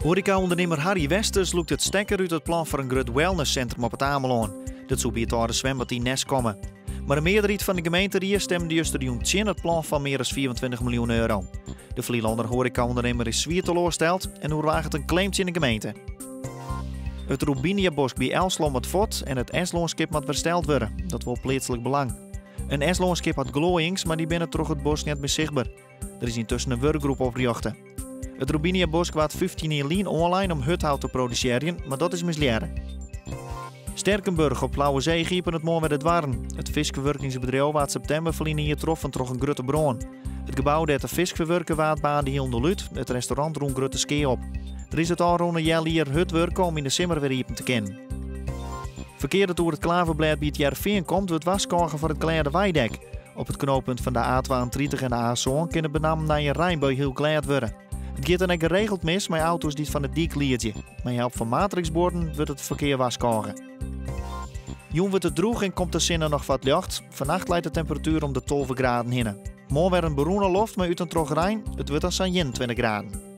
Hoareka-ûndernimmer Harry Westers lûkt it stekker út it plan foar in grut wellnesssintrum op It Amelân. Dat soe by it âlde swimbad yn Nes komme. Mar de mearderheid fan de gemeenterie stimde justerjûn tsjin it plan fan mear as 25 miljoen euro. De Flylanner hoareka-ûndernimmer is swier teloarsteld en oerwaget in claim tsjin de gemeente. It Rubiniabosk by Elslo moat fuort en it esslânskip moat wersteld wurde. Dat wol Pleatslik Belang. In esslânskip hat gloaiïngs, mar dy binne troch it bosk net mear sichtber. Der is yntusken in wurkgroep oprjochte. It Rubiniabosk waard 15 jier lyn oanlein om hurdhout te produsearjen, mar dat is mislearre. Sterkenburg op Lauwerseach iepenet moarn wer de doarren. It fiskferwurkingsbedriuw waard septimber ferline jier troffen troch in grutte brân. It gebou dêr't de fisk ferwurke waard baarnde hielendal út, it restaurant rûn grutte skea op. Der is it ôfrûne healjier hurd wurke om yn de simmer wer iepen te kinnen. Ferkear dat oer it klaverblêd by It Hearrenfean komt, wurdt warskôge foar it glêde weidek. Op it knooppunt fan de A32 en de A7 kin it benammen nei in reinbui hiel glêd wurde. It giet dan ek geregeld mis mei auto's dy't fan de dyk gliidzje. Mei help fan matriksbuorden wurdt it ferkear warskôge. Jûn wurdt it drûch en komt de sinne noch foar 't ljocht. Fannacht leit de temperatuer om de 12 graden hinne. Moarn wer in berûne loft mei út en troch rein. It wurdt dan sa'n 21 graden.